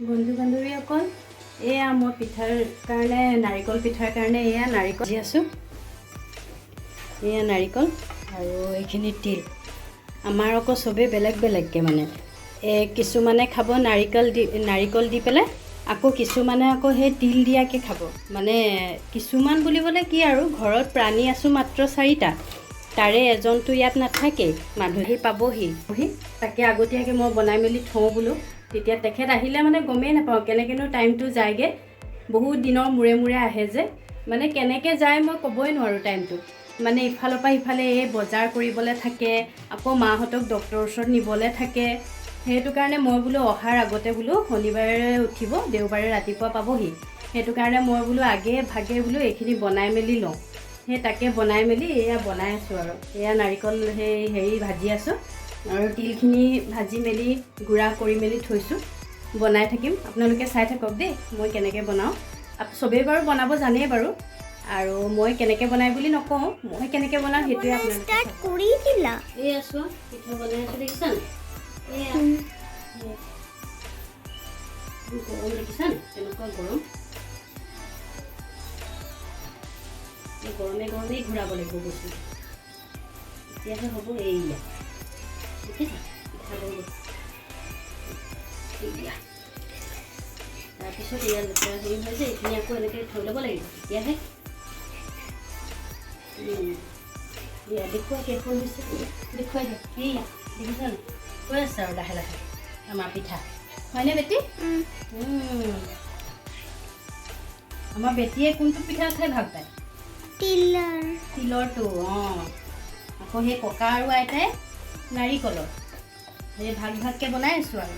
বন্ধু বান্ধৱীসকল, এয়া মই পিঠাৰ কাৰণে, নাৰিকল পিঠাৰ কাৰণে এয়া নাৰিকল দি আছোঁ। এয়া নাৰিকল আৰু এইখিনি তিল। আমাৰ আকৌ চবেই বেলেগ বেলেগকৈ, মানে এই কিছুমানে খাব নাৰিকল দি পেলাই, আকৌ কিছুমানে আকৌ সেই তিল দিয়াকৈ খাব। মানে কিছুমান বুলিবলৈ কি আৰু, ঘৰত প্ৰাণী আছোঁ মাত্ৰ চাৰিটা, তাৰে এজনটো ইয়াত নাথাকেই, মানুহ আহি পাবহি। তাকে আগতীয়াকৈ মই বনাই মেলি থওঁ বোলো, তেতিয়া তেখেত আহিলে মানে গমেই নাপাওঁ কেনেকৈনো টাইমটো যায়গৈ। বহুত দিনৰ মূৰে মূৰে আহে যে, মানে কেনেকৈ যায় মই ক'বই নোৱাৰোঁ টাইমটো। মানে ইফালৰ পৰা সিফালে এই বজাৰ কৰিবলৈ থাকে, আকৌ মাহঁতক ডক্টৰৰ ওচৰত নিবলৈ থাকে। সেইটো কাৰণে মই বোলো অহাৰ আগতে বোলো, শনিবাৰে উঠিব, দেওবাৰে ৰাতিপুৱা পাবহি, সেইটো কাৰণে মই বোলো আগে ভাগে বোলো এইখিনি বনাই মেলি লওঁ। সেই তাকে বনাই মেলি এয়া বনাই আছোঁ আৰু এয়া নাৰিকল সেই হেৰি ভাজি আছোঁ আৰু তিলখিনি ভাজি মেলি গুড়া কৰি মেলি থৈছোঁ, বনাই থাকিম। আপোনালোকে চাই থাকক দেই মই কেনেকৈ বনাওঁ। চবেই বাৰু বনাব জানেই বাৰু, আৰু মই কেনেকৈ বনাই বুলি নকওঁ, মই কেনেকৈ বনাওঁ সেইটোৱে আপোনালোকে ষ্টাৰ্ট চাব। কৰি দিলা? এই চোৱা, পিঠা বনাই আছোঁ, দেখিছা নাই? এয়া এয়া। গৰম দেখিছা নাই, কেনেকুৱা গৰম? এই গৰমে গৰমেই ঘূৰাব লাগিব বস্তু, তেতিয়াহে হ'ব। এইয়া দেখিছা, পিঠা হৈ গ'ল। এইয়া তাৰপিছত এয়া লেতেৰা হেৰি হৈ যে, এইখিনি আকৌ এনেকৈ থৈ ল'ব লাগিব তেতিয়াহে। এয়া দেখুওৱা, কেইখন হৈছে দেখুৱাই দিয়া। এইয়া দেখিছা নাই, হৈ আছে আৰু লাহে লাহে আমাৰ পিঠা, হয়নে বেটি? আমাৰ বেটীয়ে কোনটো পিঠা খাই ভাল পায়? তিলৰ। তিলৰটো। অঁ, আকৌ সেই ককা আৰু আইতাই নাৰিকলৰ। সেই ভাগ ভাগকৈ বনাই আছোঁ আৰু।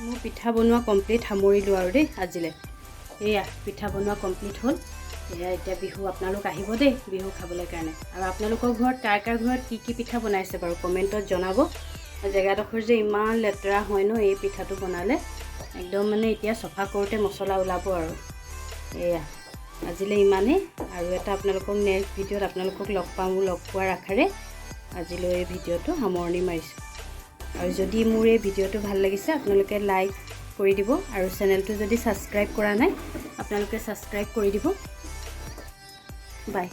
মোৰ পিঠা বনোৱা কমপ্লিট, সামৰিলোঁ আৰু দেই আজিলৈ। এয়া পিঠা বনোৱা কমপ্লিট হ'ল। এয়া এতিয়া বিহু, আপোনালোক আহিব দেই বিহু খাবলৈ কাৰণে। আৰু আপোনালোকৰ ঘৰত কাৰ কাৰ ঘৰত কি কি পিঠা বনাইছে বাৰু কমেণ্টত জনাব। জেগাডোখৰ যে ইমান লেতেৰা হয় ন এই পিঠাটো বনালে, একদম মানে এতিয়া চফা কৰোঁতে মছলা ওলাব আৰু। এয়া আজিলৈ ইমানেই, আৰু এটা আপোনালোকক নেক্সট ভিডিঅ'ত আপোনালোকক লগ পাওঁ, লগ পোৱাৰ আশাৰে আজিলৈ এই ভিডিঅ'টো সামৰণি মাৰিছোঁ। আৰু যদি মোৰ এই ভিডিঅ'টো ভাল লাগিছে, আপোনালোকে লাইক কৰি দিব আৰু চেনেলটো যদি ছাবস্ক্ৰাইব কৰা নাই, আপোনালোকে ছাবস্ক্ৰাইব কৰি দিব। বাই।